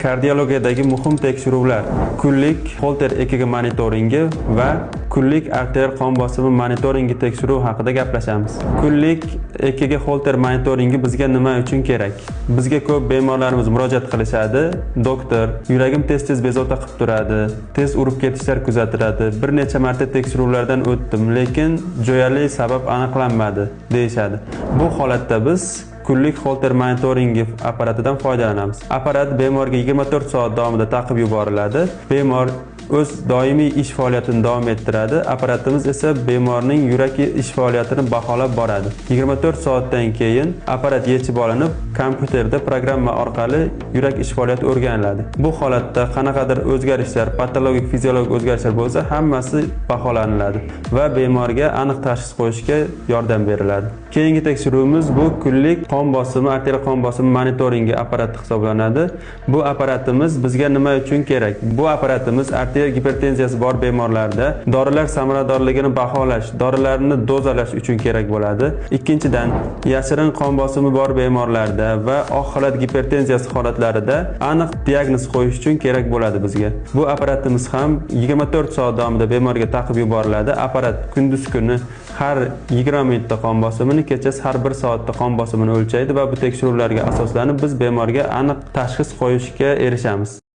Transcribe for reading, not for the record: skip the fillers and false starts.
Kardiologiyadagi muhim tekshiruvlar: kunlik Holter EKG monitoringi va kunlik arterial qon bosimi monitoringi tekshiruvi haqida gaplashamiz. Kunlik EKG Holter monitoringi bizga nima uchun kerak? Bizga ko'p bemorlarimiz murojaat qilishadi. "Doktor, yuragim tez-tez bezovta qilib turadi, tez urib ketishlar kuzatiladi. Bir necha marta tekshiruvlardan o'tdim, lekin jo'yali sabab aniqlanmadi", deyishadi. Bu holatda biz kunlik Holter monitoringi apparatidan foydalanamiz. Apparat bemorga 24 soat davomida taqib yuboriladi. Bemor o'z doimiy ish faoliyatini davom ettiradi. Apparatimiz esa bemorning yurak ish faoliyatini baholab boradi. 24 soatdan keyin apparat yechib olinib, kompyuterda programma orqali yurak ish faoliyati o'rganiladi. Bu holatda qanaqadir o'zgarishlar, patologik, fiziologik o'zgarishlar bo'lsa, hammasi baholaniladi va bemorga aniq tashxis qo'yishga yordam beriladi. Keyingi tekshiruvimiz bu kunlik qon bosimi, arterial qon bosimi monitoringi apparati hisoblanadi. Bu apparatimiz bizga nima uchun kerak? Bu apparatimiz arterial gipertenziyasi bor bemorlarda dorilar samaradorligini baholash, dorilarni dozalash uchun kerak bo'ladi. Ikkinchidan, yashirin qon bosimi bor bemorlarda va oq xalat gipertenziyasi holatlarida aniq diagnoz qo'yish uchun kerak bo'ladi bizga. Bu apparatimiz ham 24 soat davomida bemorga taqib yuboriladi. Apparat kunduz kuni har 20 minutda qon bosimini, kechasi har 1 soatda qon bosimini o'lchaydi va bu tekshiruvlarga asoslanib biz bemorga aniq tashxis qo'yishga erishamiz.